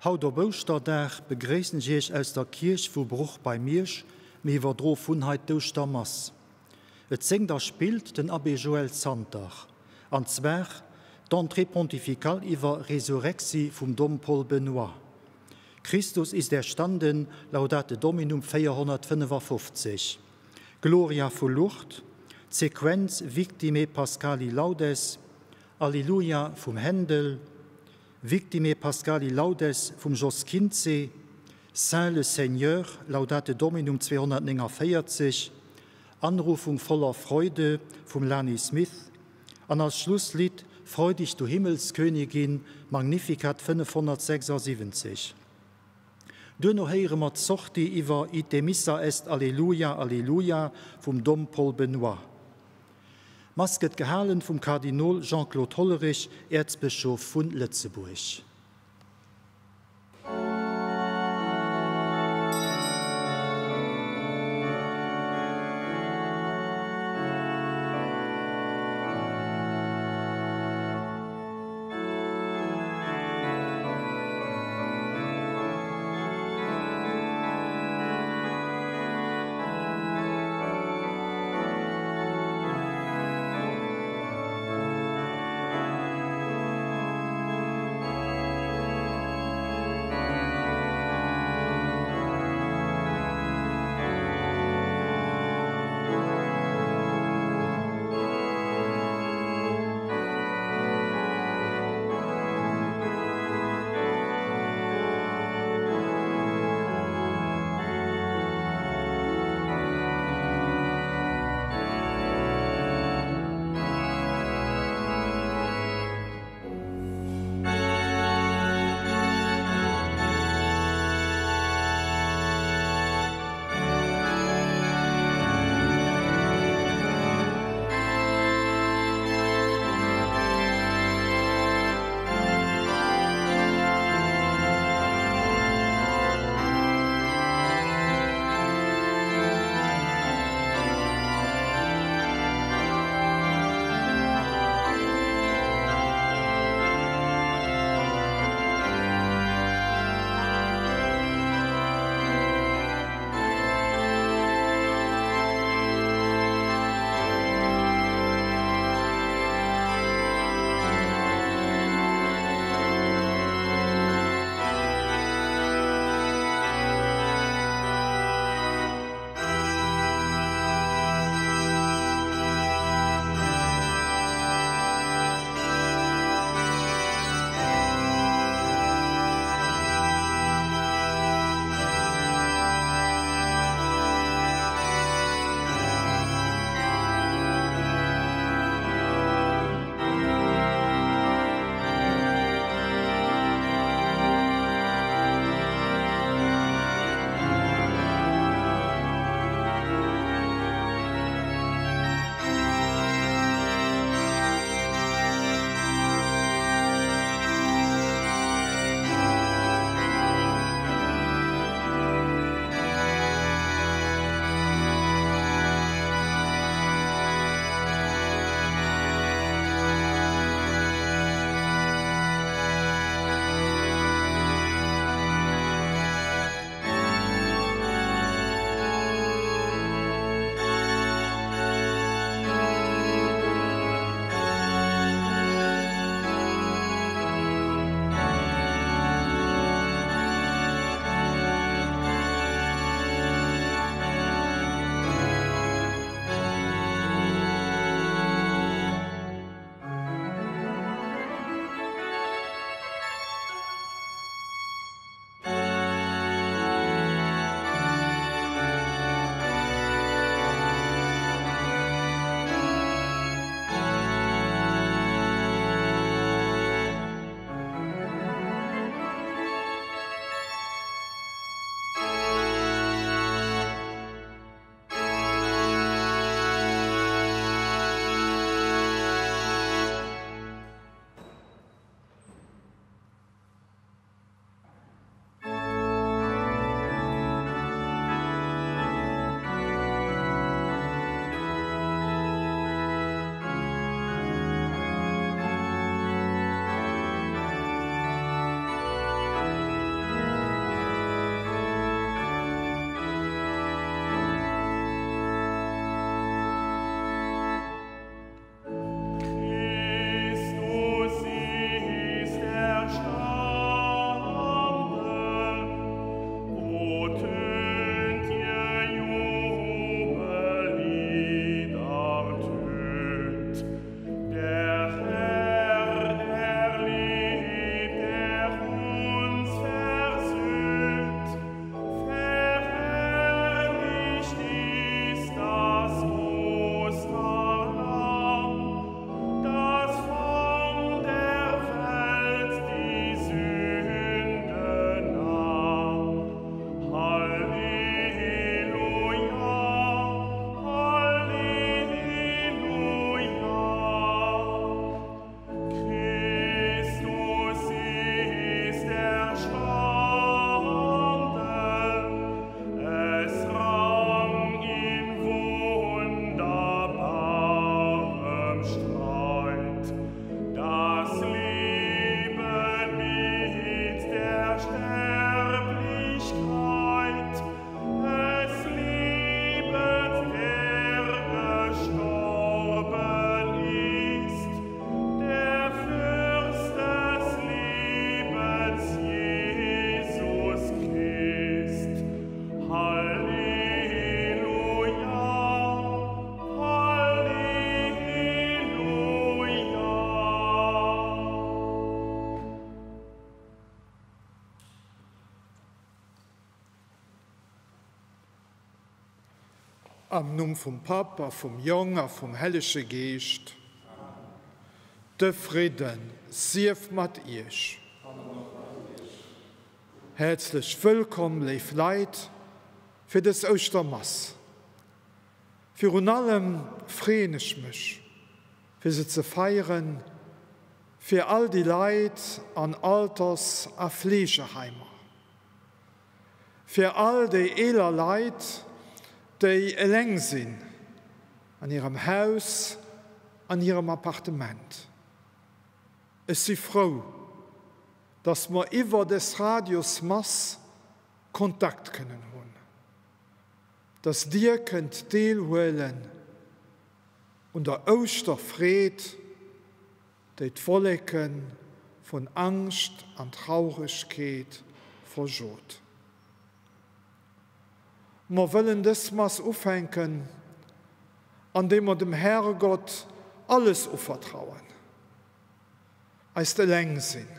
Haut op Ouschterdag begréissen ech Iech aus der Kierch vu Bruch bei Miersch, mir iwwerdroe vun hei d'Ouschtermass. Et séngt a spillt den Abbé Joël Santer, an zwar d'Entrée pontificale iwwer Resurrexi vum Dom Paul Benoy. Christus ist erstanden, Laudate Dominum 455, Gloria vu Lourdes, d'Sequenz Victimae Paschali Laudes, Alleluia vum Händel, Victimae Paschali Laudes vum Jos Kinzé, Saint le Seigneur, Laudate Dominum 249, Anrufung voller Freude vum Lani Smith an als Schlusslidd Freu dich, du Himmelskönigin, Magnificat 576. Duerno héiere mer d'Sortie iwwer Ite missa est Alleluia, Alleluia vum Dom Paul Benoy. D'Mass gëtt gehalen vum Kardinol Jean-Claude Hollerich, Äerzbëschof vu Lëtzebuerg. Am Numm vum Papp a vum Jong a vum Hellege Geescht. De Fridden sief mat iech. Häerzlech wëllkomm, léif Leit, fir dës Ouschtermass. Virun allem freeën ech mech, fir se ze feieren, fir all déi Leit an Alters a Fleegeheimer, fir all déi eeler Leit, déi eleng sinn an hirem Haus, an hirem Appartement. Ech si frou, dass mer iwwer des Radiosmass Kontakt kënnen hunn, dass Dir kënnt deelhuelen un der Ouschterfreed, déi d'Wolleke vun Angscht an Trauregkeet verjot. Mer wëllen dës Mass ufänken, andeem mer dem Herrgott alles uvertrauen, eist Elengsinn,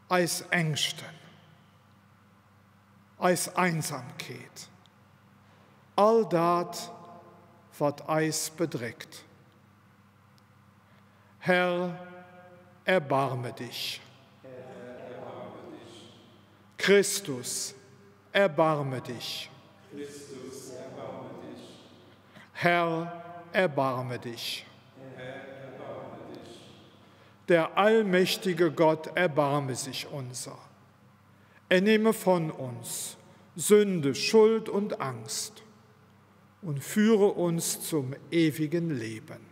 eis Ängschten, eis Einsamkeet, all dat, wat eis bedréckt. Herr, erbarme dich. Christus, erbarme dich. Christus, erbarme dich. Herr, erbarme dich. Herr, erbarme dich. Der allmächtige Gott erbarme sich unser. Er nehme von uns Sünde, Schuld und Angst und führe uns zum ewigen Leben.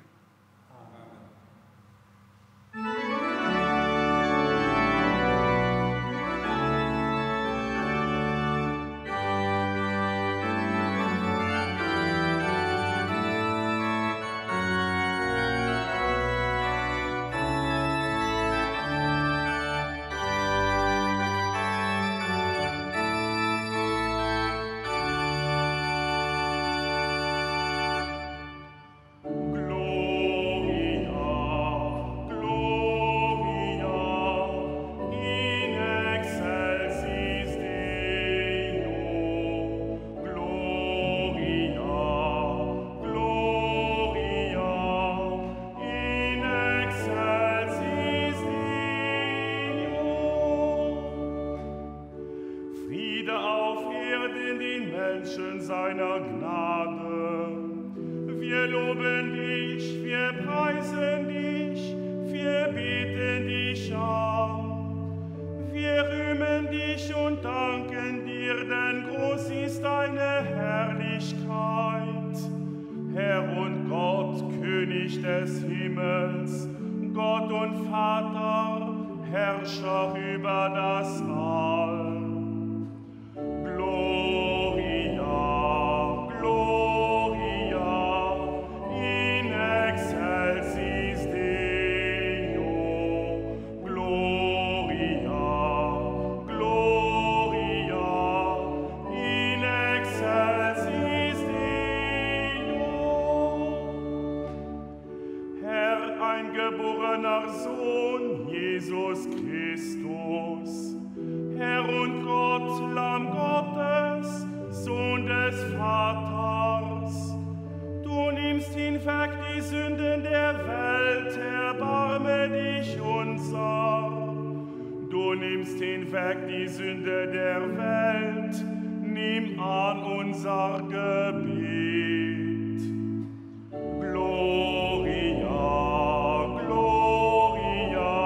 Gloria, Gloria, in excelsis Deo. Gloria, Gloria, in excelsis Deo. Friede auf Erden den Menschen seiner Gnade. Wir loben dich, wir preisen dich, wir beten dich an. Wir rühmen dich und danken dir, denn groß ist deine Herrlichkeit. Herr und Gott, König des Himmels, Gott und Vater, Herrscher über das All. Gloria, Gloria, in excelsis Deo. Gloria, Gloria, in excelsis Deo. Herr, eingeborener Sohn, Jesus Christus, Herr und Gott, Lamm Gottes, Sohn des Vaters, du nimmst hinweg die Sünden der Welt, erbarme dich unser. Du nimmst hinweg die Sünde der Welt, nimm an unser Gebet. Gloria, Gloria,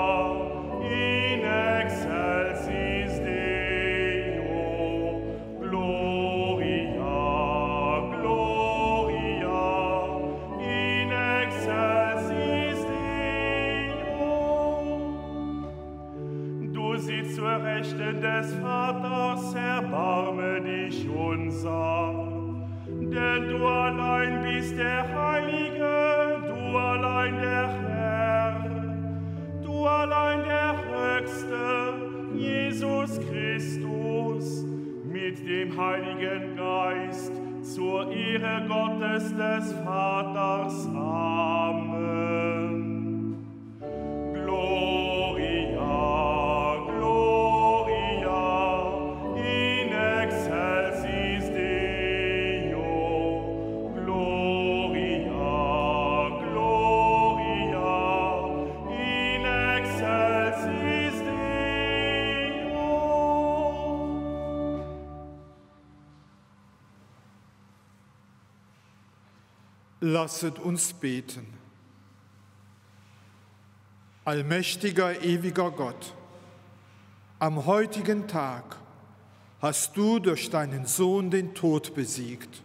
in excelsis Deo. Gloria, Gloria, in excelsis Deo. Du sitzt zur Rechten des Vaters, erbarme dich unser. Denn du allein bist der Heilige, du allein der Herr, du allein der Höchste, Jesus Christus, mit dem Heiligen Geist, zur Ehre Gottes des Vaters. Amen. Gloria, Gloria, in excelsis Deo. Lasset uns beten. Allmächtiger, ewiger Gott, am heutigen Tag hast du durch deinen Sohn den Tod besiegt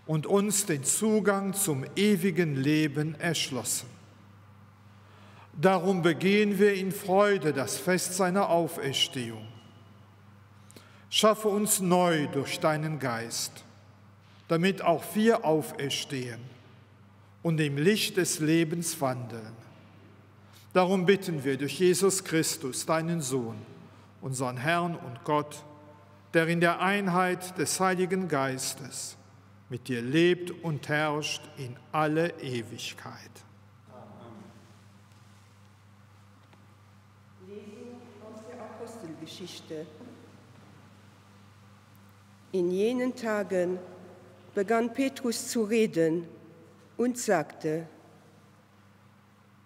und uns den Zugang zum ewigen Leben erschlossen. Darum begehen wir in Freude das Fest seiner Auferstehung. Schaffe uns neu durch deinen Geist, damit auch wir auferstehen und im Licht des Lebens wandeln. Darum bitten wir durch Jesus Christus, deinen Sohn, unseren Herrn und Gott, der in der Einheit des Heiligen Geistes mit dir lebt und herrscht in alle Ewigkeit. Lesung aus der Apostelgeschichte. In jenen Tagen begann Petrus zu reden und sagte: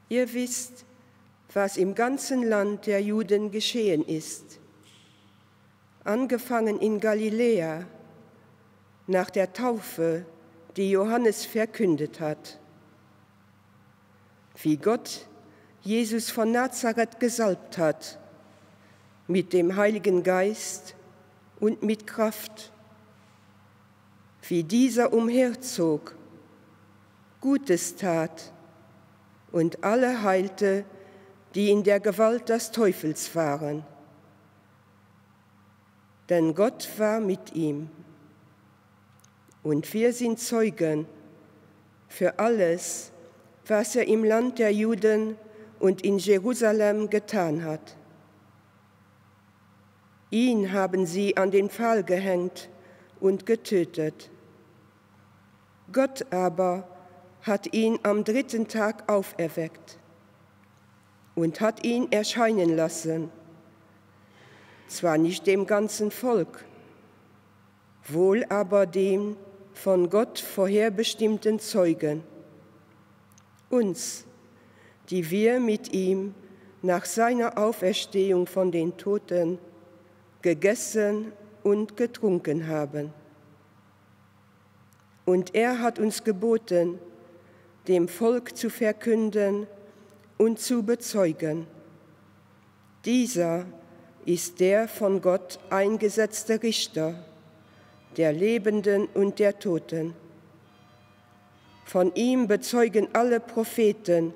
Ihr wisst, was im ganzen Land der Juden geschehen ist. Angefangen in Galiläa, nach der Taufe, die Johannes verkündet hat. Wie Gott Jesus von Nazareth gesalbt hat, mit dem Heiligen Geist und mit Kraft, wie dieser umherzog, Gutes tat und alle heilte, die in der Gewalt des Teufels waren. Denn Gott war mit ihm. Und wir sind Zeugen für alles, was er im Land der Juden und in Jerusalem getan hat. Ihn haben sie an den Pfahl gehängt und getötet. Gott aber hat ihn am dritten Tag auferweckt und hat ihn erscheinen lassen, zwar nicht dem ganzen Volk, wohl aber dem von Gott vorherbestimmten Zeugen, uns, die wir mit ihm nach seiner Auferstehung von den Toten gegessen und getrunken haben. Und er hat uns geboten, dem Volk zu verkünden und zu bezeugen. Dieser ist der von Gott eingesetzte Richter der Lebenden und der Toten. Von ihm bezeugen alle Propheten,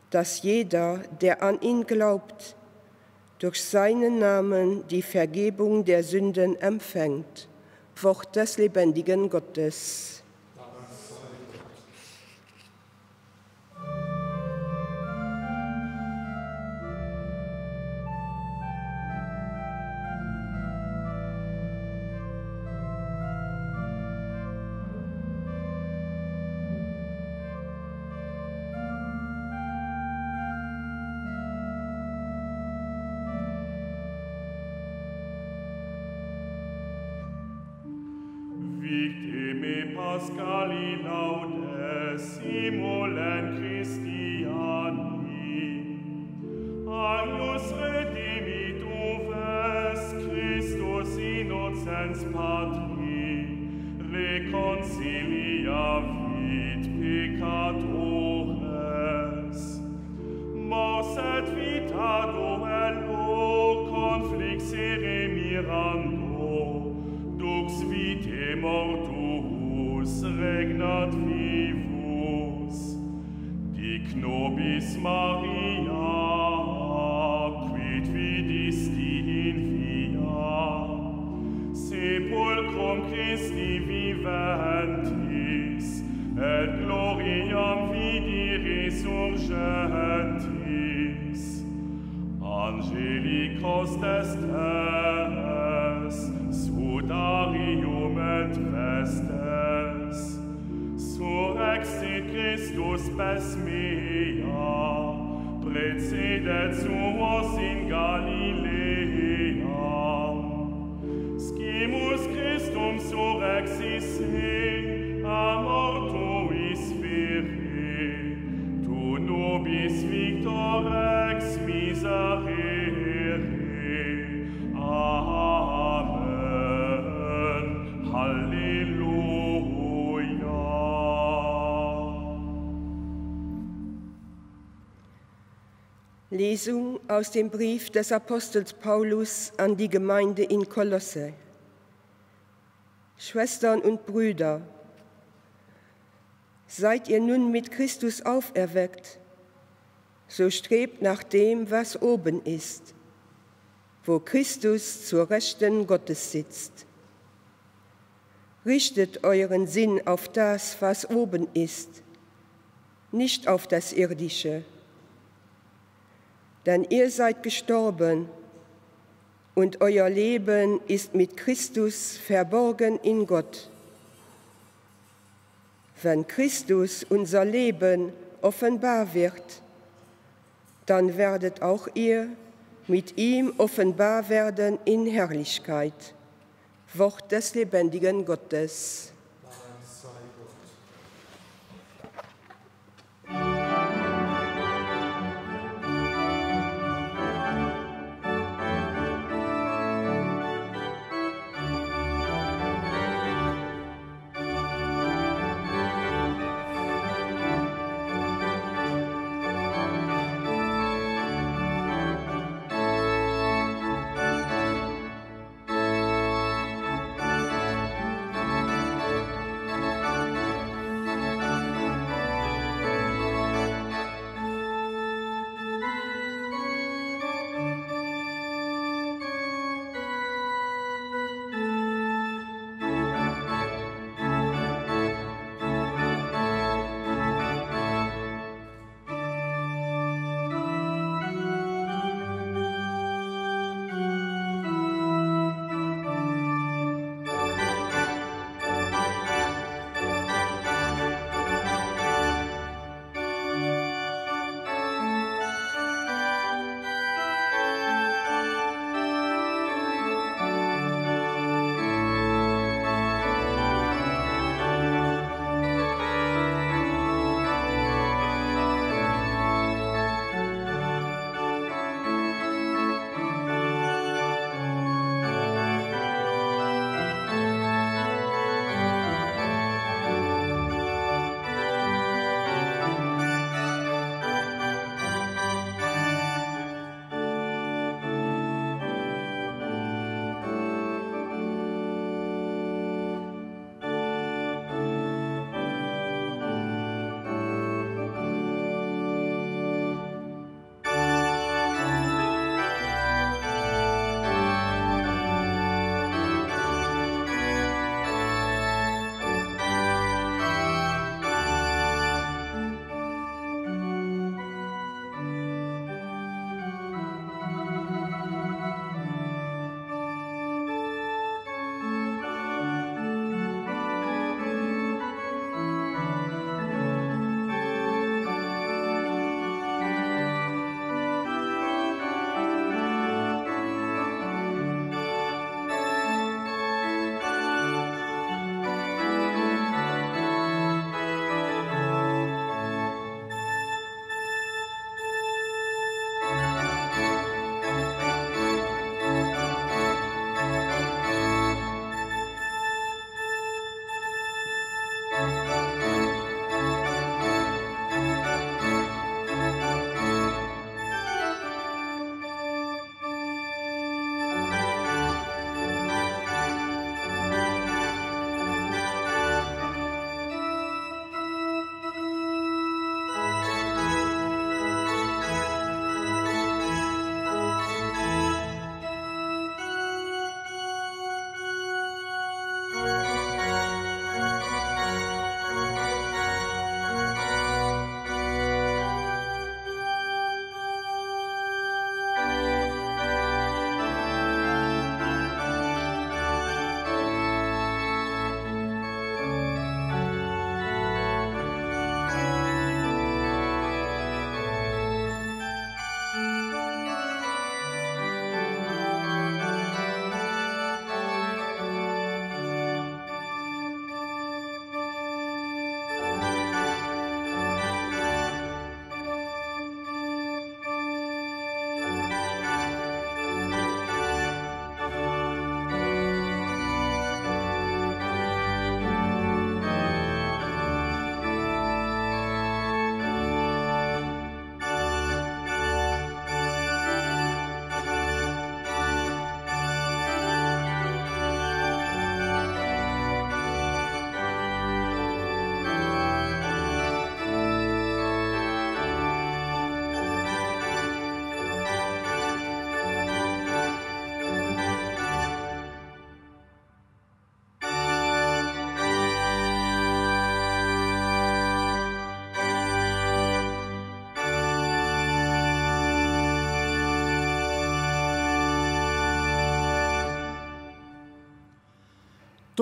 dass jeder, der an ihn glaubt, durch seinen Namen die Vergebung der Sünden empfängt. Wort des lebendigen Gottes. Victime Pascali laudes simulen Christiani. Agnus redimit uves Christus innocens Patri, reconciliavit peccatores. Mors et vita duello conflixere mirando, dux vitae mortuus regnat vivus. Dic nobis Maria, quid vidisti in via, sepulcrum Christi viventis, et gloriam vidi resurgentis. Angeli costes tes, sudarium et vestes, surrexit Christus spes mea, precedet suos in Galileam. Scimus Christum surrexisse, a mortuis fere, tu nobis victor ex miserere. Amen. Halleluja. Lesung aus dem Brief des Apostels Paulus an die Gemeinde in Kolosse. Schwestern und Brüder, seid ihr nun mit Christus auferweckt, so strebt nach dem, was oben ist, wo Christus zur Rechten Gottes sitzt. Richtet euren Sinn auf das, was oben ist, nicht auf das Irdische. Denn ihr seid gestorben und euer Leben ist mit Christus verborgen in Gott. Wenn Christus unser Leben offenbar wird, dann werdet auch ihr mit ihm offenbar werden in Herrlichkeit. Wort des lebendigen Gottes.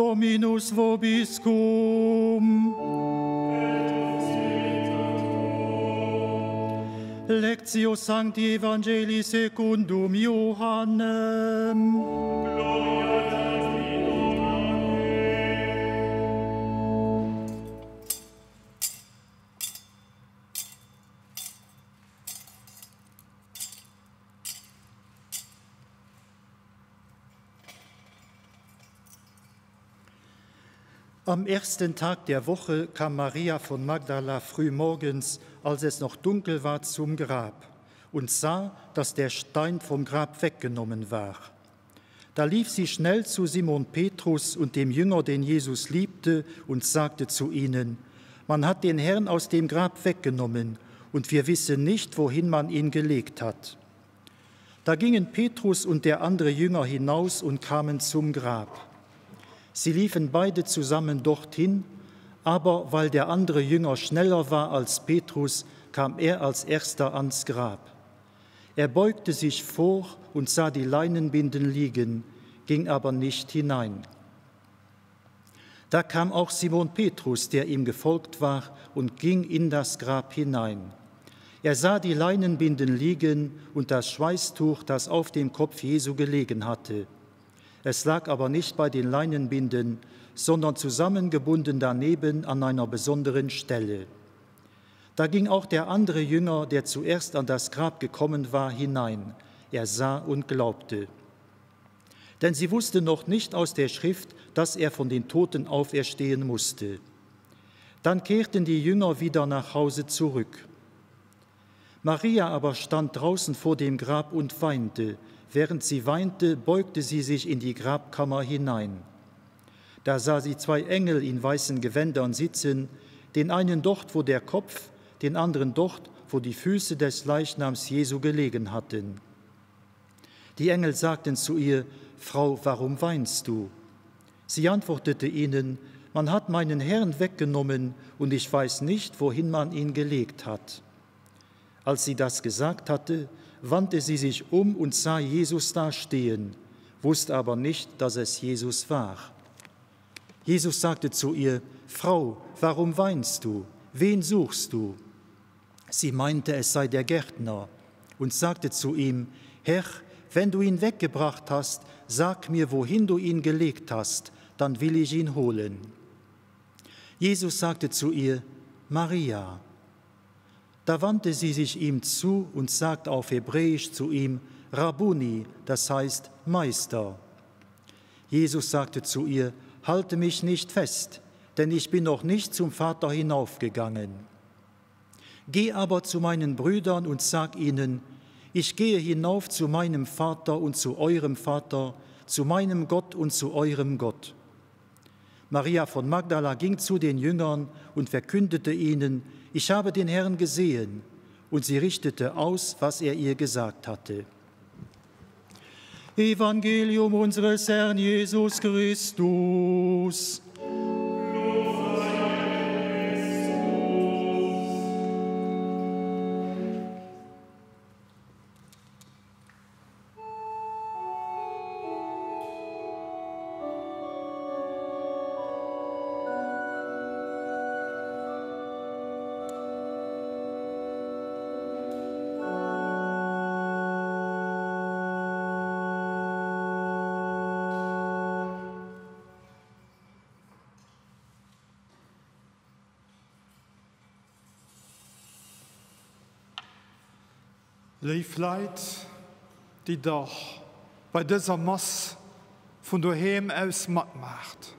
Dominus vobiscum. Lectio Sancti Evangelii secundum Johannem. Gloria tibi, Domine. Am ersten Tag der Woche kam Maria von Magdala frühmorgens, als es noch dunkel war, zum Grab und sah, dass der Stein vom Grab weggenommen war. Da lief sie schnell zu Simon Petrus und dem Jünger, den Jesus liebte, und sagte zu ihnen: Man hat den Herrn aus dem Grab weggenommen, und wir wissen nicht, wohin man ihn gelegt hat. Da gingen Petrus und der andere Jünger hinaus und kamen zum Grab. Sie liefen beide zusammen dorthin, aber weil der andere Jünger schneller war als Petrus, kam er als erster ans Grab. Er beugte sich vor und sah die Leinenbinden liegen, ging aber nicht hinein. Da kam auch Simon Petrus, der ihm gefolgt war, und ging in das Grab hinein. Er sah die Leinenbinden liegen und das Schweißtuch, das auf dem Kopf Jesu gelegen hatte. Es lag aber nicht bei den Leinenbinden, sondern zusammengebunden daneben an einer besonderen Stelle. Da ging auch der andere Jünger, der zuerst an das Grab gekommen war, hinein. Er sah und glaubte. Denn sie wusste noch nicht aus der Schrift, dass er von den Toten auferstehen musste. Dann kehrten die Jünger wieder nach Hause zurück. Maria aber stand draußen vor dem Grab und weinte. Während sie weinte, beugte sie sich in die Grabkammer hinein. Da sah sie zwei Engel in weißen Gewändern sitzen, den einen dort, wo der Kopf, den anderen dort, wo die Füße des Leichnams Jesu gelegen hatten. Die Engel sagten zu ihr: Frau, warum weinst du? Sie antwortete ihnen: Man hat meinen Herrn weggenommen und ich weiß nicht, wohin man ihn gelegt hat. Als sie das gesagt hatte, wandte sie sich um und sah Jesus da stehen, wusste aber nicht, dass es Jesus war. Jesus sagte zu ihr: Frau, warum weinst du? Wen suchst du? Sie meinte, es sei der Gärtner und sagte zu ihm: Herr, wenn du ihn weggebracht hast, sag mir, wohin du ihn gelegt hast, dann will ich ihn holen. Jesus sagte zu ihr: Maria. Da wandte sie sich ihm zu und sagte auf Hebräisch zu ihm: Rabuni, das heißt Meister. Jesus sagte zu ihr: Halte mich nicht fest, denn ich bin noch nicht zum Vater hinaufgegangen. Geh aber zu meinen Brüdern und sag ihnen: Ich gehe hinauf zu meinem Vater und zu eurem Vater, zu meinem Gott und zu eurem Gott. Maria von Magdala ging zu den Jüngern und verkündete ihnen: Ich habe den Herrn gesehen. Und sie richtete aus, was er ihr gesagt hatte. Evangelium unseres Herrn Jesus Christus. Léif Leit, déi Der bei dëser Mass vun doheem aus matmaacht.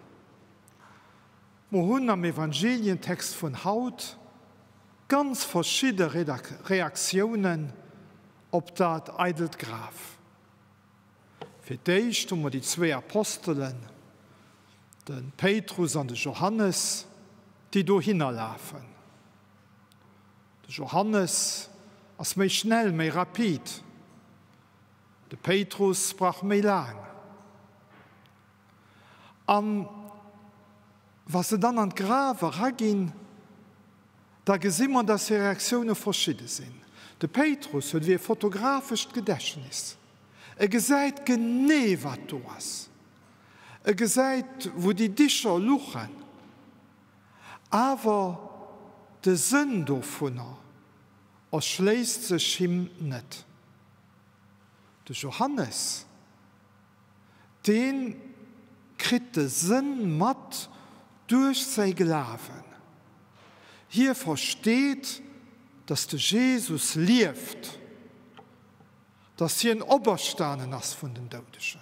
Mer hunn am Evangelientext vun haut ganz verschidde Reaktiounen op dat eidelt Graf. Fir d'éischt hu mer déi zwéi Apostelen, de Péitrus an de Johannes, déi dohinner lafen. De Johannes ass méi schnell, méi rapid. De Péitrus brauch méi laang. An wa se dann an d'Graf eraginn, da gesi mer, dass hir Reaktioune verschidde sinn. De Péitrus huet ewéi e fotografescht Gedächtnis. E gesäit genee, wat do ass. E gesäit, wou déi Dicher luchen, awer de Sënn dovunner erschléisst sech him net. De Johannes, dee kritt de Sënn mat duerch säi Glawen. Hie versteet, datt de Jesus lieft, datt hien operstanen ass vun den Doudegen.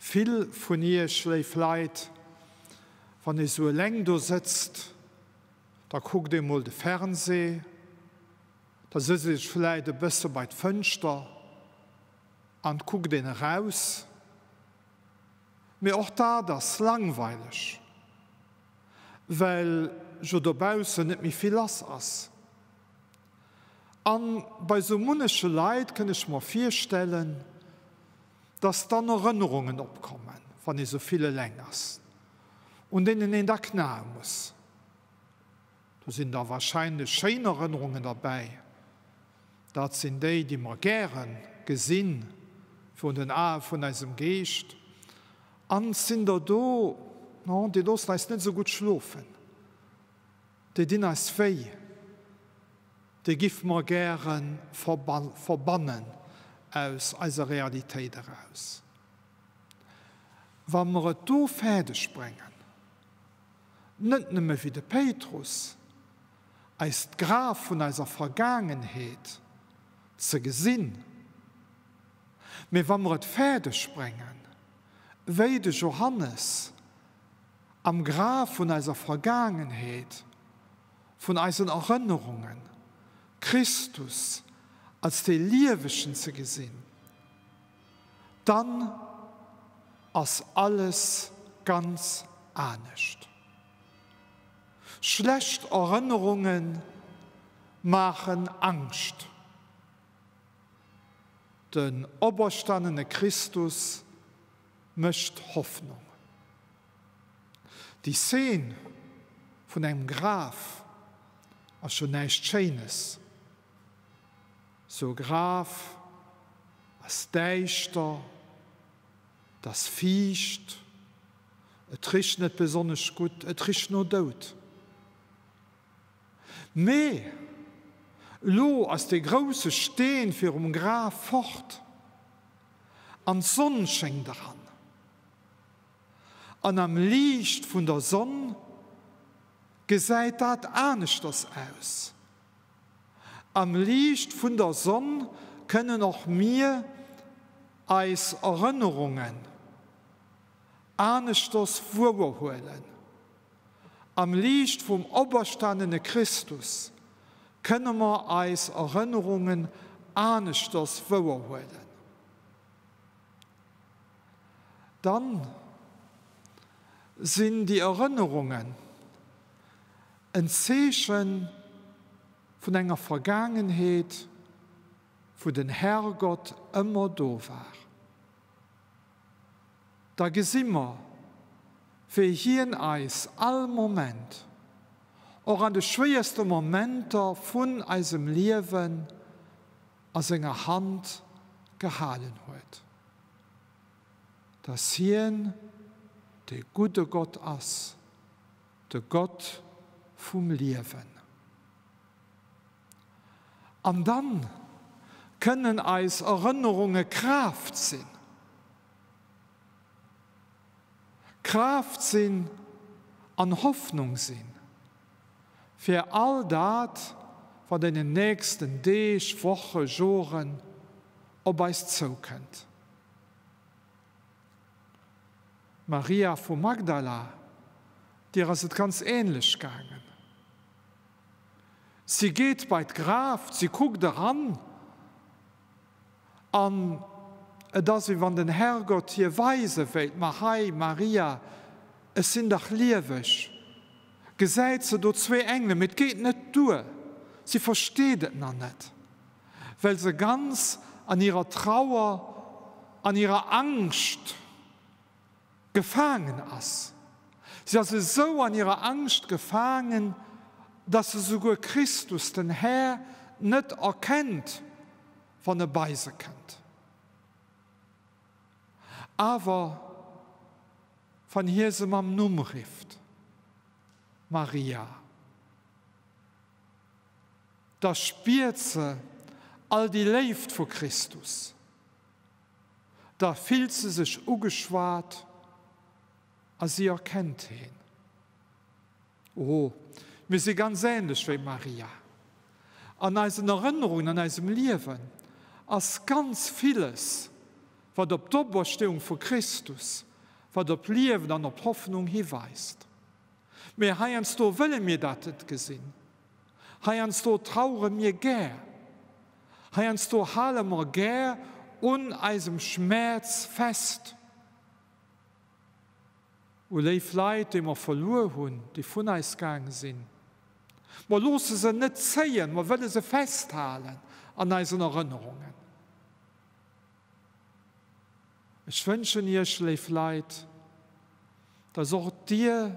Vill vun iech, léif Leit, wann ee sou eleng do sëtzt, da kuckt ee mol de Fernseh, da sëtzt ee sech vläit e bësse bei d'Fënschter an kuckt een eraus. Mee och dat ass langweileg, well jo dobaussen net méi vill lass ass. An bei sou munneche Leit kënn ech mer virstellen, dass dann Erënnerungen opkommen, wann ee sou vill eleng ass, un deenen een da knae muss. Do sinn da wahrscheinlech schéin Erënnerungen derbäi, dat sinn déi, déi mer gäre gesinn virun den Ae vun eisem Geescht, an 't sinn der do, non, déi loossen eis net esou gutt schlofen. Déi dinn eis wéi, déi giffe mer gäre verbannen aus eiser Realitéit eraus. Wa mer et do fäerdeg bréngen, net nëmme wéi de Péitrus, eis d'Graf vun eiser Vergaangenheet ze gesinn, mee wa mer et fäerdeg bréngen, wéi de Johannes, Am Graf vun eiser Vergaangenheet, vun eisen Erënnerungen, Christus als dee Liewegen ze gesinn, dann ass alles ganz anescht. Schlecht Erënnerunge maachen Angscht. Den operstanene Christus mécht Hoffnung. Déi Szen vun engem Graf ass jo näischt Schéines. Sou e Graf ass däischter, et ass fiicht, et richt net besonnesch gutt, et richt no Doud. Mee elo ass dee grousse Steen virum Graf fort an d'Sonn schéngt eran. An am Liicht vun der Sonn gesäit dat aneschters aus. Am Liicht vun der Sonn kënnen och mir eis Erënnerungen aneschters wouerhuelen. Am Liicht vum operstanene Christus kënne mer eis Erënnerungen aneschters wouerhuelen. Dann sinn déi Erënnerungen en Zeeche vun enger Vergaangenheet, wou den Herrgott ëmmer do war. Da gesi mer, wéi hien eis all Moment, och an de schwéierste Momenter vun eisem Liewen, a senger Hand gehalen huet, dass hien de gudde Gott ass, de Gott vum Liewen. An dann kënnen eis Erënnerunge Kraaft sinn, Kraaft sinn an Hoffnung sinn fir all dat, wat an den nächsten Deeg, Woche, Joren op eis zoukënnt. D'Maria vu Magdala, deer ass et ganz änlech gaangen. Si geet bei d'Graf, si kuckt eran an et ass, wéi wann den Herrgott hir weise wéilt, Ma hei, Maria, ech sinn dach lieweg. Gesäit se do zwee Engelen, mee et geet net duer, si versteet et nach net, well se ganz an hirer Trauer, an hirer Angscht gefaangen ass. Si ass esou an hirer Angscht gefaangen, dass se souguer Christus, den Här, net erkennt, wann e bei se kënnt. Awer wann hie se mam Numm rifft, Maria, da spiert se all déi Léift vu Christus, da fillt se sech ugeschwat a si erkennt heen. O, mir si ganz änlech wéi Maria. An eisen Erënnerungen, an eisem Liewen ass ganz villes, wat op d'Opersteeung vu Christus, wat op d'Liewen an op d'Hoffnung hiweist. Mee heiansdo wëlle mir dat net gesinn. Heiansdo trauere mir gär. Heiansdo hale mer gär un eisem Schmäerz fest. U léif Leit, déi mer verluer hunn, déi vun eis gaang sinn. Mer loosse se net zéien, mer wëlle se festhalen an eisen Erënnerungen. Ech wënschen Iech, léif Leit, dass och Dir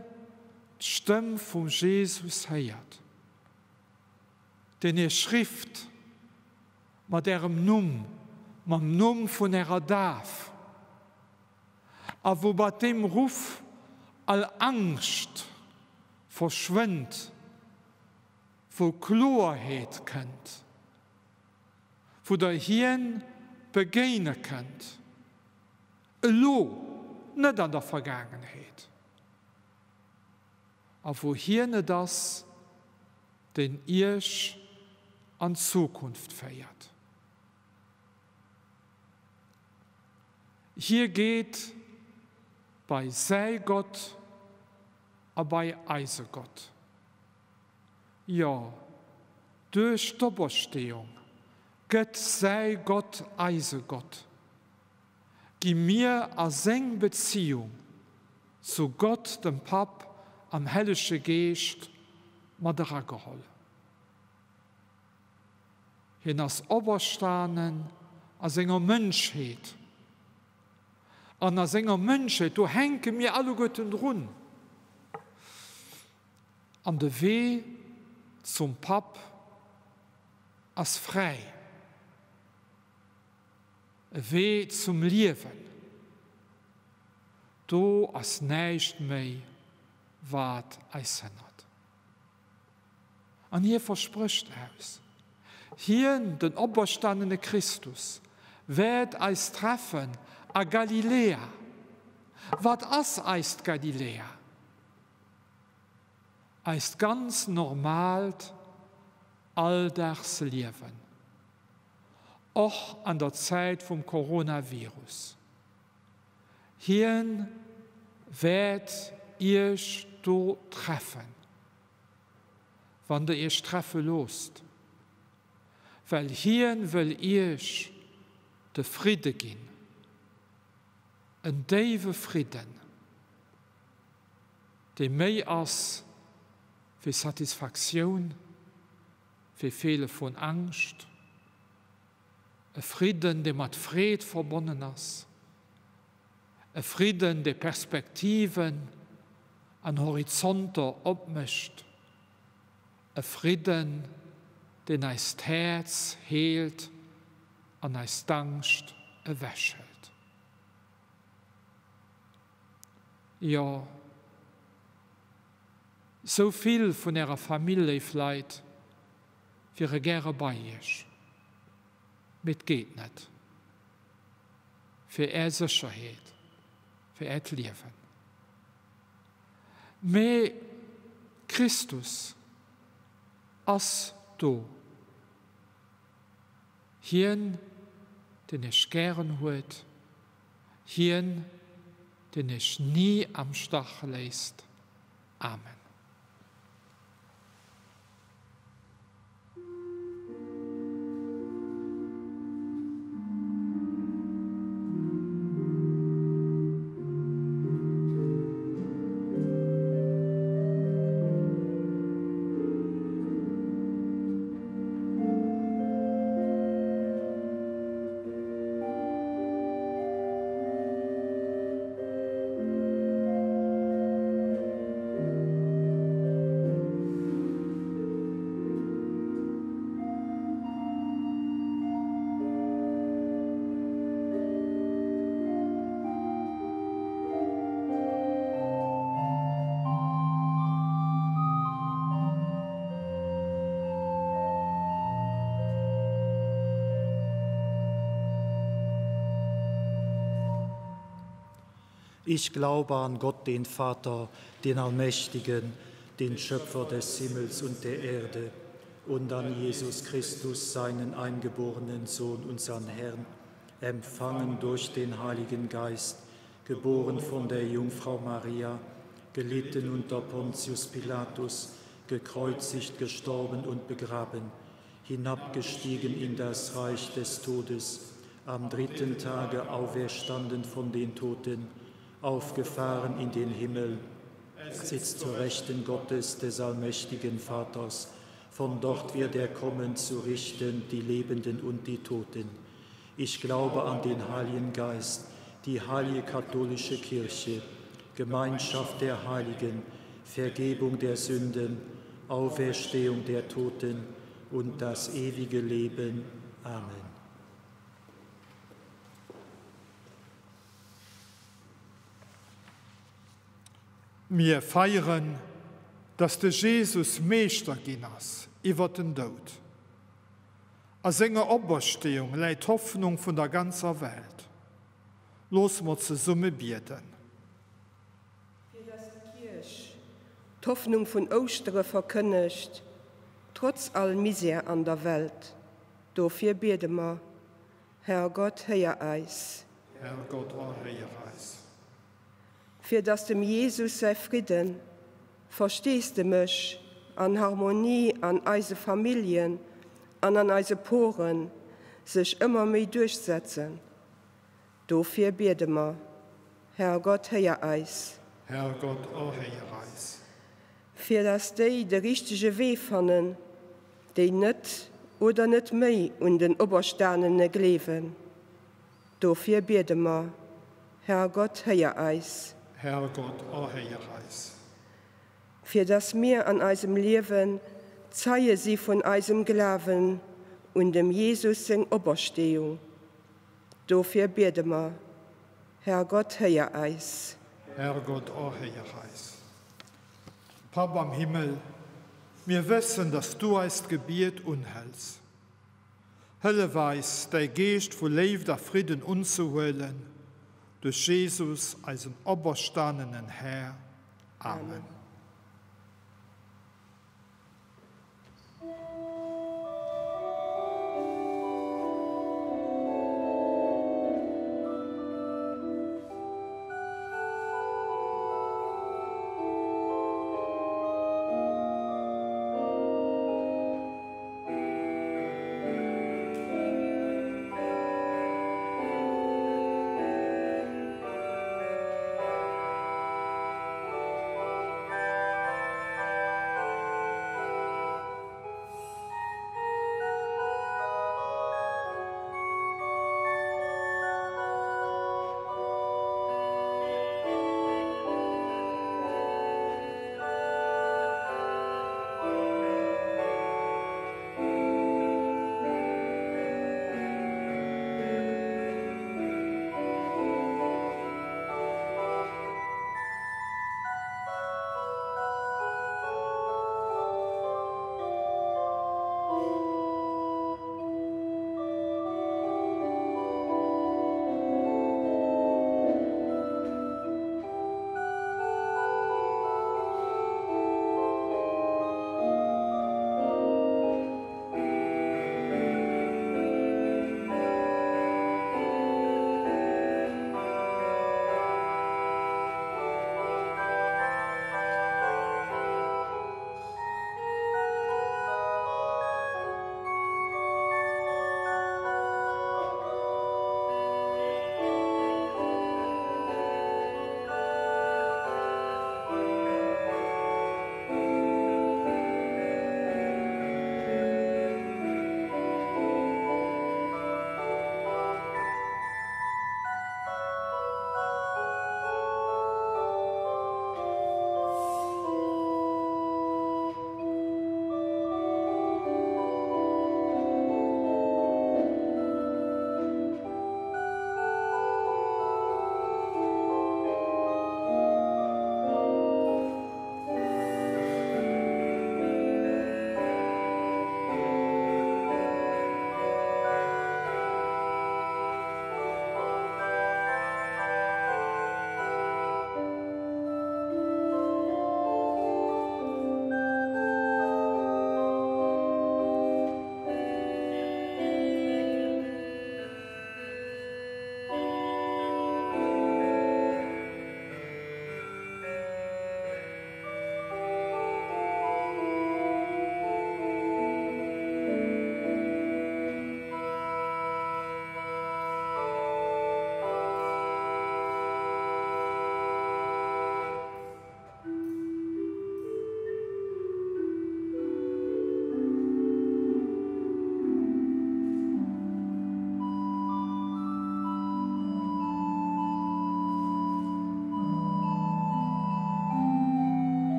d'Stëmm vum Jesus héiert, deen Iech rifft mat Ärem Numm, mam Numm vun Ärer Daf. A wou mat deem Ruff all Angscht verschwënnt, wou Kloerheet kënnt, wou der hien begéine kënnt, elo, net an der Vergaangenheet, a wou hien et ass, deen iech an d'Zukunft féiert. Hie geet bei säi Gott a bei eise Gott. Jo, duerch d'Opersteeung gëtt säi Gott eise Gott, gi mir a seng Beziung zu Gott dem Papp am Hellege Geescht mat erageholl. Hien ass operstanen a senger Mënschheet. An a senger Mënschheet, do hänke mir alleguerten drun. An de Wee zum Papp ass fräi. E Wee zum Liewen. Do ass näischt méi, wat eis hënnert. An hie versprécht aus, Hien, den operstanene Christus, wäert eis treffen a Galiläa. Wat ass eist Galiläa? Eist ganz normaalt Alldagsliewen, och an der Zäit vum Coronavirus. Hien wäert iech do treffen, wann der iech treffe loosst, well hien wëll iech de Fridde ginn, en déiwe Fridden, dee méi ass wéi Satisfaktioun, wéi Feele vun Angscht. E Fridden, dee mat Freed verbonnen ass. E Fridden, dee Perspektiven an Horizonter opmécht. E Fridden, deen eist Häerz heelt an eis d'Angscht ewechhëlt. Jo, sou vill vun Ärer Famill, léif Leit, wiere gäre bei Iech, mee et geet net. Fir Är Sécherheet, fir Äert Liewen. Mee Christus ass do. Hien, deen Iech gären huet, hien, deen Iech ni am Stach léisst. Amen. Ich glaube an Gott, den Vater, den Allmächtigen, den Schöpfer des Himmels und der Erde, und an Jesus Christus, seinen eingeborenen Sohn, unseren Herrn, empfangen durch den Heiligen Geist, geboren von der Jungfrau Maria, gelitten unter Pontius Pilatus, gekreuzigt, gestorben und begraben, hinabgestiegen in das Reich des Todes, am dritten Tage auferstanden von den Toten, aufgefahren in den Himmel, sitzt zur Rechten Gottes des allmächtigen Vaters, von dort wird er kommen zu richten die Lebenden und die Toten. Ich glaube an den Heiligen Geist, die heilige katholische Kirche, Gemeinschaft der Heiligen, Vergebung der Sünden, Auferstehung der Toten und das ewige Leben. Amen. Mir feieren, dass de Jesus Meeschter ginn ass iwwer den Doud. A senger Opersteeung läit d'Hoffnung vun der ganzer Welt. Loosse mer zesumme bieden. Fir dass d'Kierch d'Hoffnung vun Ouschtere verkënnegt, trotz all Misär an der Welt, dofir biede mer, Herrgott, héier eis. Herrgott, erhéier eis. Fir dass dem Jesus säi Fridden, Versteesdemech an Harmonie an eise Familljen an an eise Poren sech ëmmer méi duerchsetzen, dofir biede mer, Herrgott, héier eis. Herrgott, erhéier eis. Fir dass déi de richtege Wee fannen, déi net oder net méi un den Operstanene gleewen, dofir biede mer, Herrgott, héier eis. Herrgott, erhéier eis. Fir dass mir an eisem Liewen Zeie si vun eisem Glawen un dem Jesus seng Opersteeung, dofir biede mer, Herrgott, héier eis. Herrgott, erhéier eis. Papp am Himmel, mir wëssen, dass du eist Gebiet unhëls. Hëllef eis, däi Geescht vu Léift a Fridden unzehuelen, duerch Jesus, eisen operstanenen Här. Amen.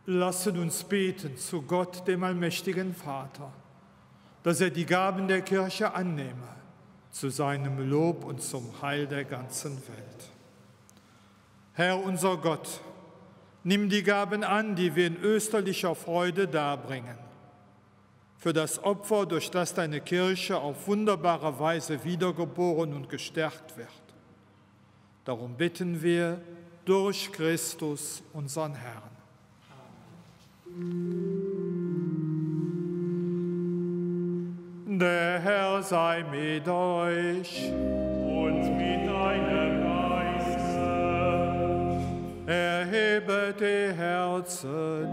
Lasset uns beten zu Gott, dem allmächtigen Vater, dass er die Gaben der Kirche annehme, zu seinem Lob und zum Heil der ganzen Welt. Herr unser Gott, nimm die Gaben an, die wir in österlicher Freude darbringen, für das Opfer, durch das deine Kirche auf wunderbare Weise wiedergeboren und gestärkt wird. Darum bitten wir durch Christus, unseren Herrn. Der Herr sei mit euch und mit deinem Geiste. Erhebet die Herzen.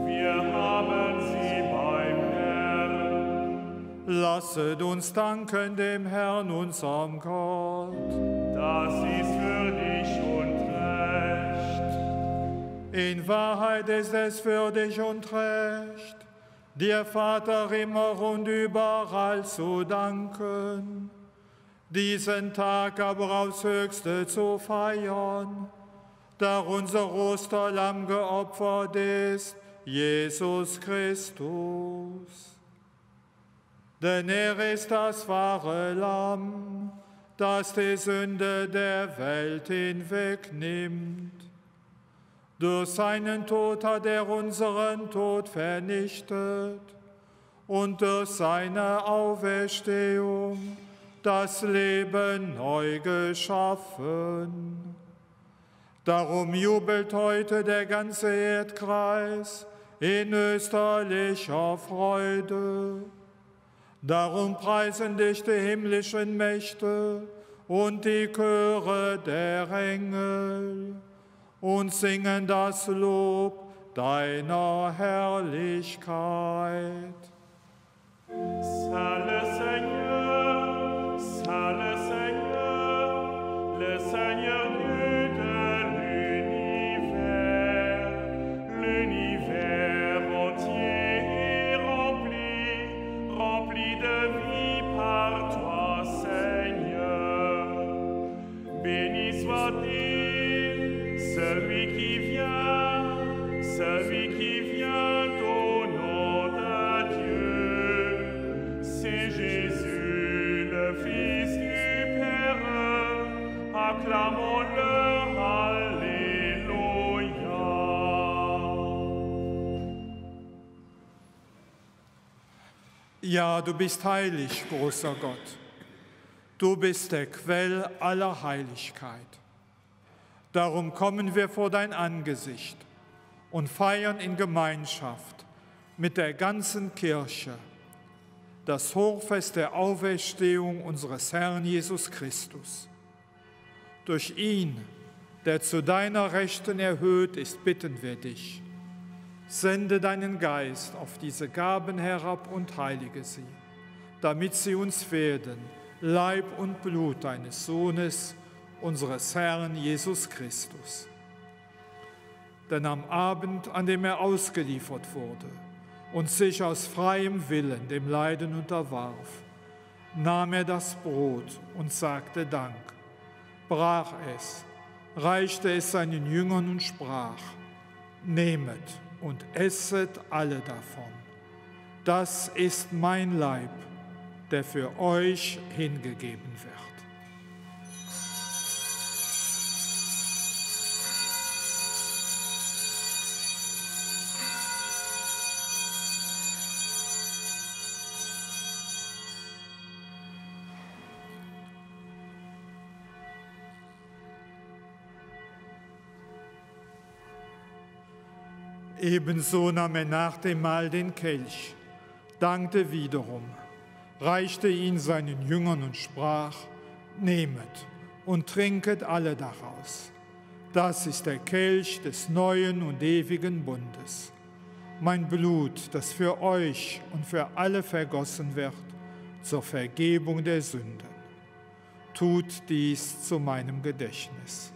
Wir haben sie beim Herrn. Lasset uns danken dem Herrn, unserem Gott. Das ist würdig und recht. In Wahrheit ist es würdig und recht, dir Vater immer und überall zu danken, diesen Tag aber aufs Höchste zu feiern, da unser Osterlamm geopfert ist, Jesus Christus. Denn er ist das wahre Lamm, das die Sünde der Welt hinwegnimmt. Durch seinen Tod hat er unseren Tod vernichtet und durch seine Auferstehung das Leben neu geschaffen. Darum jubelt heute der ganze Erdkreis in österlicher Freude. Darum preisen dich die himmlischen Mächte und die Chöre der Engel und singen das Lob deiner Herrlichkeit. Saint le Seigneur, Saint le Seigneur, le Seigneur Dieu de l'univers, l'univers entier est rempli, rempli de vie par toi, Seigneur. Béni soit-il, celui qui vient, celui qui vient au nom de Dieu. C'est Jésus, le Fils du Père, acclamons-le, Alléluia. Ja, du bist heilig, großer Gott. Du bist der Quell aller Heiligkeit. Darum kommen wir vor dein Angesicht und feiern in Gemeinschaft mit der ganzen Kirche das Hochfest der Auferstehung unseres Herrn Jesus Christus. Durch ihn, der zu deiner Rechten erhöht ist, bitten wir dich. Sende deinen Geist auf diese Gaben herab und heilige sie, damit sie uns werden, Leib und Blut deines Sohnes, unseres Herrn Jesus Christus. Denn am Abend, an dem er ausgeliefert wurde und sich aus freiem Willen dem Leiden unterwarf, nahm er das Brot und sagte Dank, brach es, reichte es seinen Jüngern und sprach, Nehmet und esset alle davon. Das ist mein Leib, der für euch hingegeben wird. Ebenso nahm er nach dem Mahl den Kelch, dankte wiederum, reichte ihn seinen Jüngern und sprach, Nehmet und trinket alle daraus. Das ist der Kelch des neuen und ewigen Bundes. Mein Blut, das für euch und für alle vergossen wird, zur Vergebung der Sünden. Tut dies zu meinem Gedächtnis.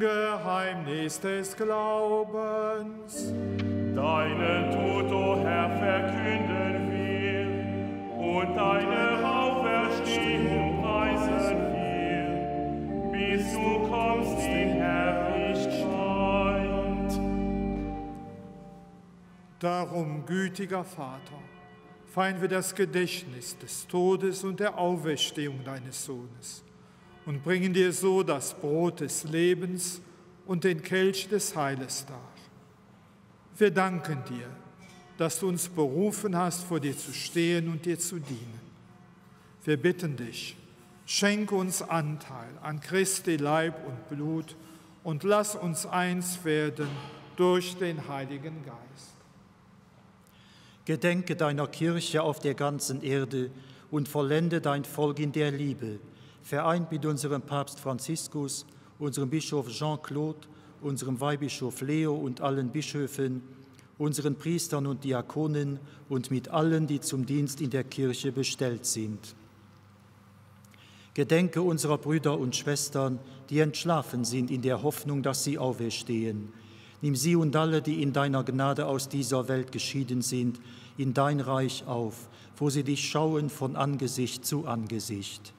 Geheimnis des Glaubens. Deinen Tod, o Herr, verkünden wir und deine Auferstehung preisen wir, bis du kommst in Herrlichkeit. Darum, gütiger Vater, feiern wir das Gedächtnis des Todes und der Auferstehung deines Sohnes und bringen dir so das Brot des Lebens und den Kelch des Heiles dar. Wir danken dir, dass du uns berufen hast, vor dir zu stehen und dir zu dienen. Wir bitten dich, schenk uns Anteil an Christi Leib und Blut und lass uns eins werden durch den Heiligen Geist. Gedenke deiner Kirche auf der ganzen Erde und vollende dein Volk in der Liebe, vereint mit unserem Papst Franziskus, unserem Bischof Jean-Claude, unserem Weihbischof Leo und allen Bischöfen, unseren Priestern und Diakonen und mit allen, die zum Dienst in der Kirche bestellt sind. Gedenke unserer Brüder und Schwestern, die entschlafen sind in der Hoffnung, dass sie auferstehen. Nimm sie und alle, die in deiner Gnade aus dieser Welt geschieden sind, in dein Reich auf, wo sie dich schauen von Angesicht zu Angesicht.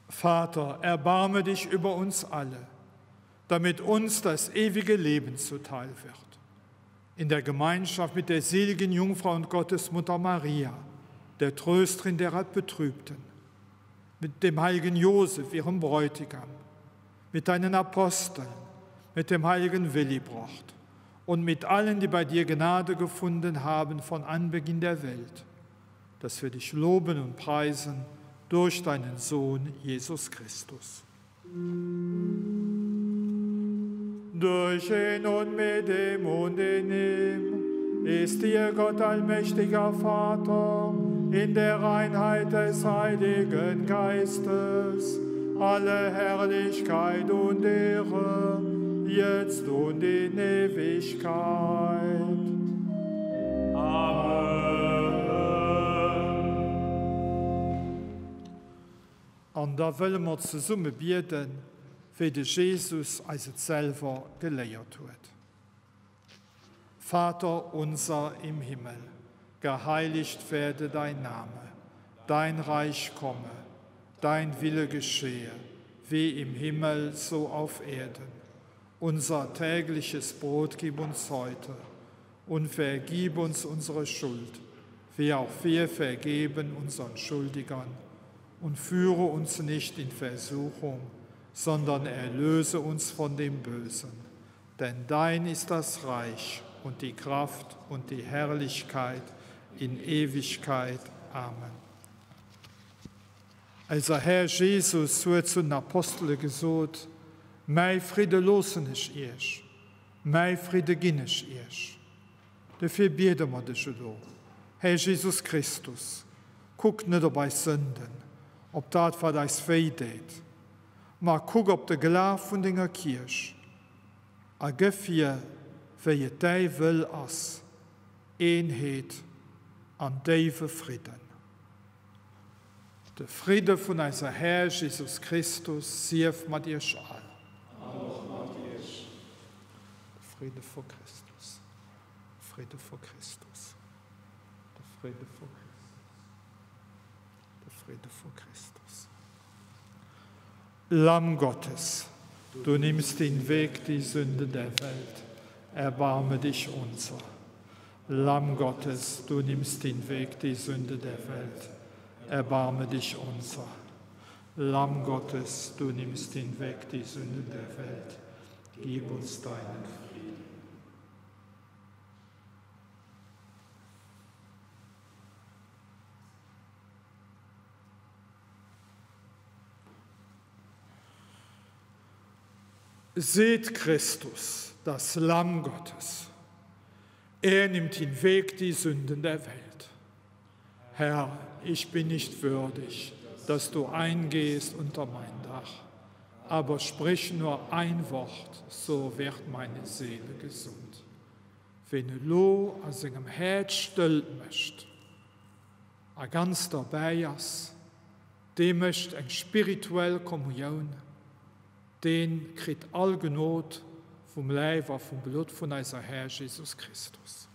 Vater, erbarme dich über uns alle, damit uns das ewige Leben zuteil wird. In der Gemeinschaft mit der seligen Jungfrau und Gottesmutter Maria, der Trösterin der Betrübten, mit dem heiligen Josef, ihrem Bräutigam, mit deinen Aposteln, mit dem heiligen Willibrord und mit allen, die bei dir Gnade gefunden haben von Anbeginn der Welt, dass wir dich loben und preisen durch deinen Sohn Jesus Christus. Durch ihn und mit dem und in ihm ist dir Gott allmächtiger Vater in der Reinheit des Heiligen Geistes alle Herrlichkeit und Ehre, jetzt und in Ewigkeit. Amen. An da wëlle mer zesumme bieden, wéi de Jesus eis et selwer geléiert huet. Vater unser im Himmel, geheiligt werde dein Name, dein Reich komme, dein Wille geschehe, wie im Himmel so auf Erden. Unser tägliches Brot gib uns heute und vergib uns unsere Schuld, wie auch wir vergeben unseren Schuldigern. Und führe uns nicht in Versuchung, sondern erlöse uns von dem Bösen. Denn dein ist das Reich und die Kraft und die Herrlichkeit in Ewigkeit. Amen. Eiser Här Jesus huet zu den Apostele gesot, Mäi Fridde loossen ech iech, mäi Fridde ginn ech iech. Dofir biede mer dech elo, Här Jesus Christus, kuck net op eis Sënden, op dat wat eis wéi deet, ma kuck op de Glaf vun denger Kierch a gëff hir, wéi et däi Wëll ass, Eenheet an déiwe Fridden. De Fridde vun eiser Här Jesus Christus sief mat iech all. An och mat iech. De Fridde vu Christus. De Fridde vu Christus. De Fridde vu Christus. De Fridde vu Christus. Lamm Gottes, du nimmst hinweg die Sünde der Welt, erbarme dich unser. Lamm Gottes, du nimmst hinweg die Sünde der Welt, erbarme dich unser. Lamm Gottes, du nimmst hinweg die Sünde der Welt, gib uns deinen Frieden. Seht Christus, das Lamm Gottes. Er nimmt hinweg die Sünden der Welt. Herr, ich bin nicht würdig, dass du eingehst unter mein Dach, aber sprich nur ein Wort, so wird meine Seele gesund. Ween elo a sengem Häerz stëllt mécht a ganz derbäi ass, Dee mécht eng spirituell Kommunioun, dee kritt all Gnod vum Läif a vum Blutt vun eiser Här Jesus Christus.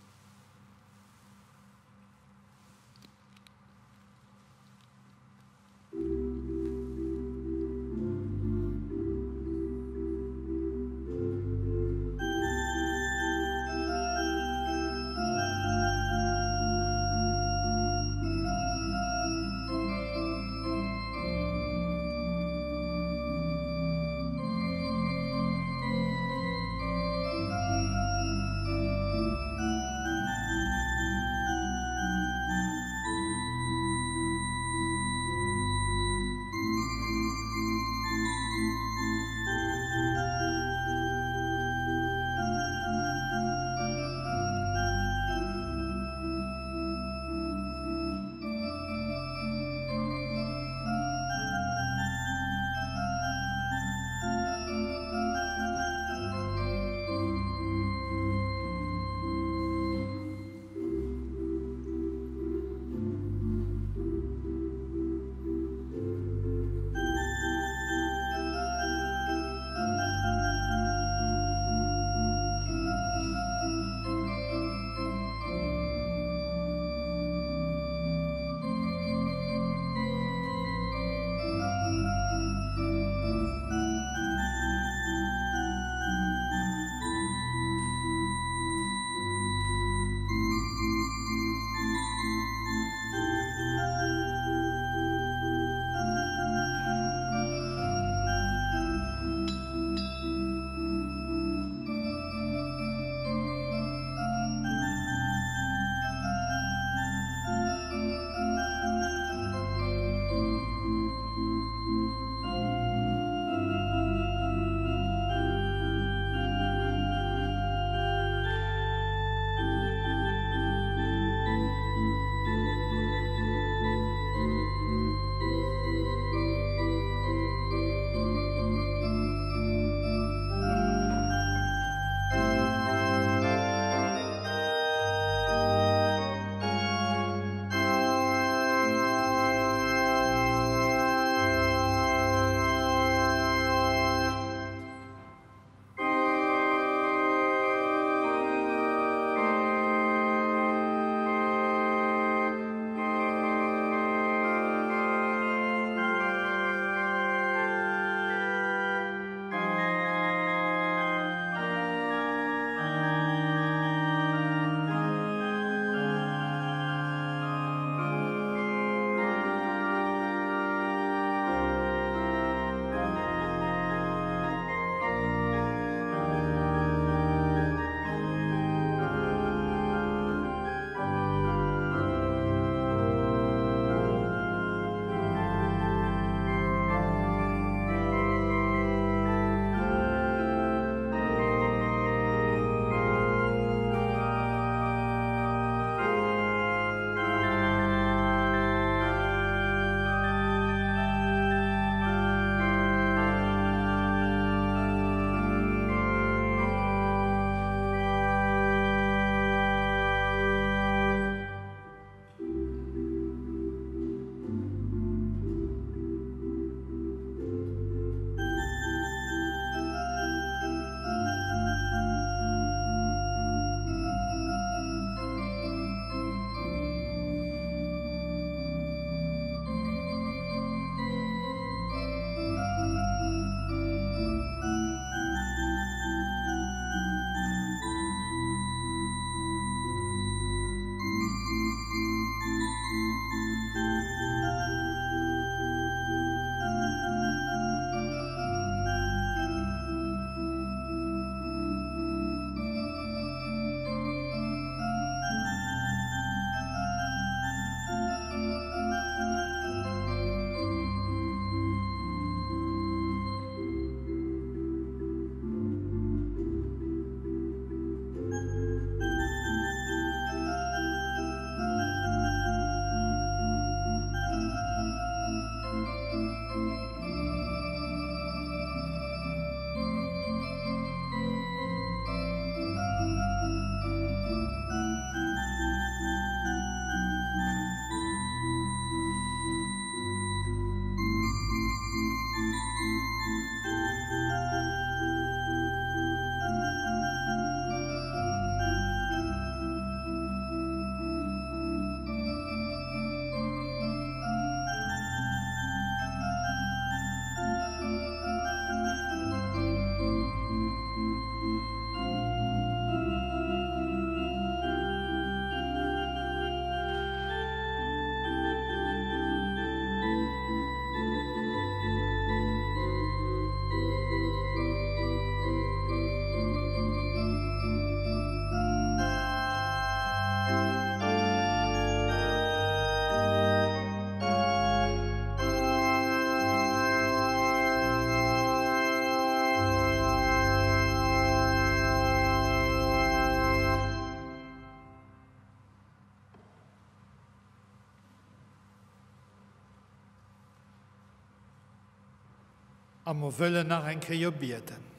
A mer wëllen nach eng Kéier bieden.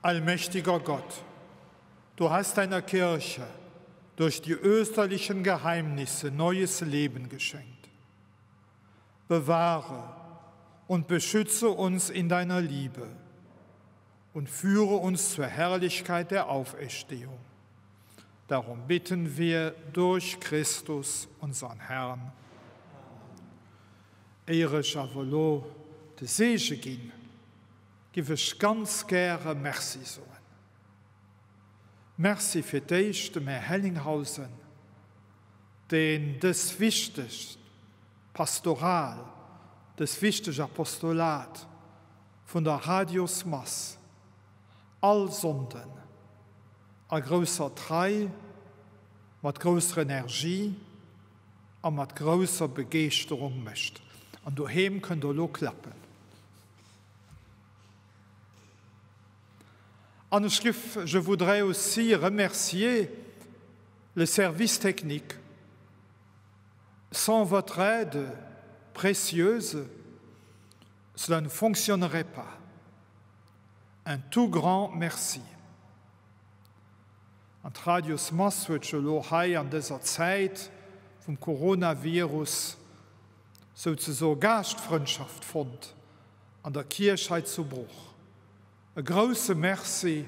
Allmächtiger Gott, du hast deiner Kirche durch die österlichen Geheimnisse neues Leben geschenkt. Bewahre und beschütze uns in deiner Liebe und führe uns zur Herrlichkeit der Auferstehung. Darum bitten wir durch Christus, unseren Herrn. Éier ech awer elo de Seege ginn, giff ech ganz gäre Merci soen. Merci fir d'éischt dem Här Hellinghausen, deen dës wichteg Pastoral, dës wichteg Apostolat vun der Radiosmass all Sonnden a grousser Trei, mat grousser Energie a mat grousser Begeeschterung mécht. An doheem kënnt Der elo klappen. An ech giff, je voudrais aussi remercier le service technique. Sans votre aide précieuse, cela ne fonctionnerait pas. Un tout grand merci. An d'Radiosmass huet scho elo hei an dëser Zäit vum Coronavirus souzesoe Gaaschtfrëndschaft fonnt an der Kierch hei zu Bruch. E grousse Merci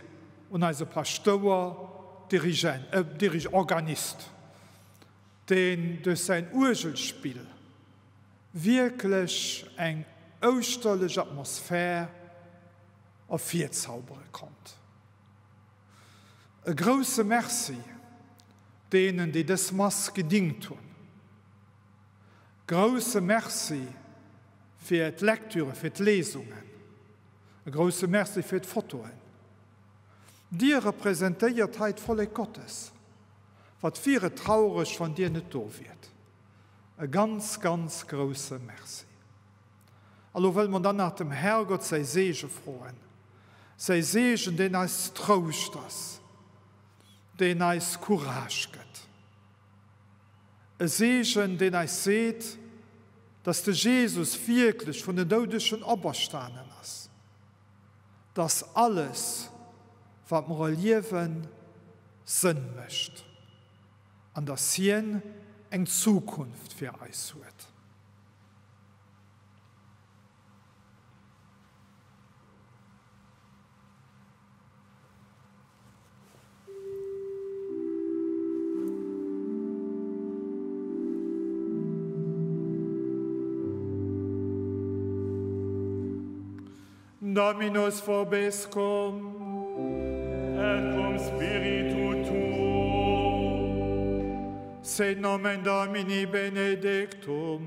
un eise Paschtouer, Dirigent, äh, Organist, deen duerch säin Uergelspill wierklech eng ouschterlech Atmosphär ervirzaubere konnt. E grousse Merci deenen, déi dës Mass gedingt hunn. Grousse Merci fir d'Lecture, fir d'Lesungen. E grousse Merci fir d'Fotoen. Dir representéiert hei d'Vollek Gottes. Wat wier et traureg, wann Dir net do wiert. E ganz, ganz grousse Merci. A lo wëlle mer dann nach dem Herrgott säi Seege froen, säi Seegen, deen eis Trouscht ass, deen eis Courage gëtt. E Seegen, deen eis seet, dass de Jesus wierklech vun den Doudegen operstanen ass, dass alles, wat mer erliewen, Sënn mécht an dass hien eng Zukunft fir eis huet. Dominus vobiscum. Et cum spiritu tuo. Sit nomen Domini benedictum.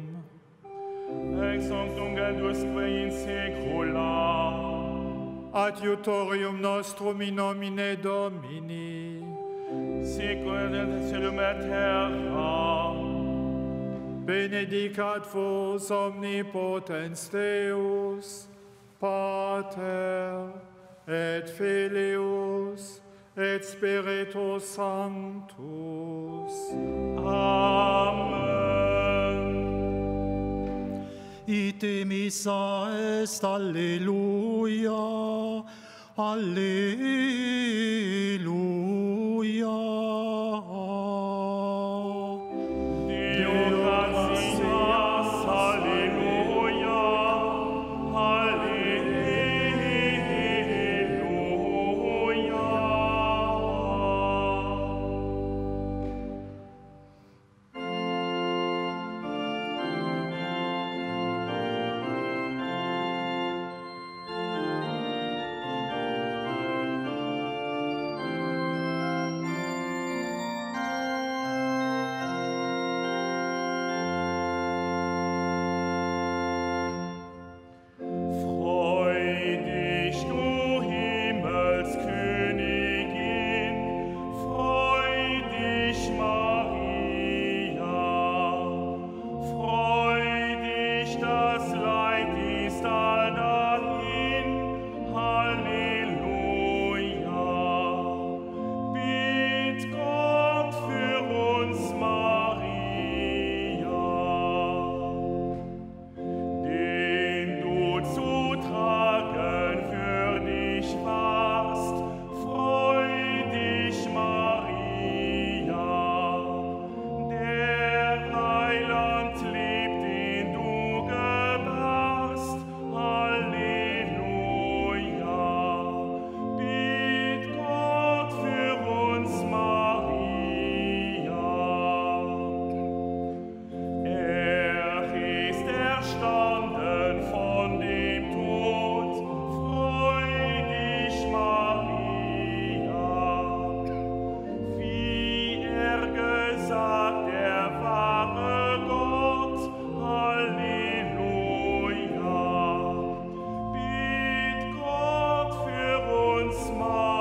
Ex hoc nunc et usque in saecula. Adiutorium nostrum in nomine Domini. Sicut et celum et terra. Benedicat vos omnipotens Deus, Pater et Filius et Spiritus Sanctus. Amen. Ite missa est, alleluia, alleluia. Auferstanden von dem Tod, freu dich, Maria. Wie er gesagt, der wahre Gott, Halleluja. Bitt Gott für uns, Maria.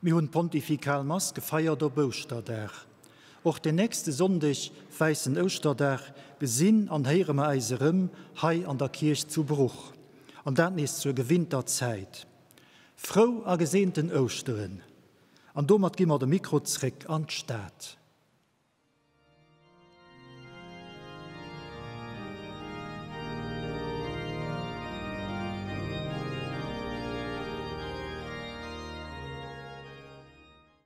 Mir hunn d'Pontifikal Mass gefeiert op Ouschterdag. Och den nächste Sonndeg, wäissen Ouschterdag, gesinn an héiere mer äis erëm hei an der Kierch zu Bruch. An dat nees zur gewinnter Zäit. Frou a geseenten Ouschteren! An domat gi mer de Mikro zréck an d'Stad.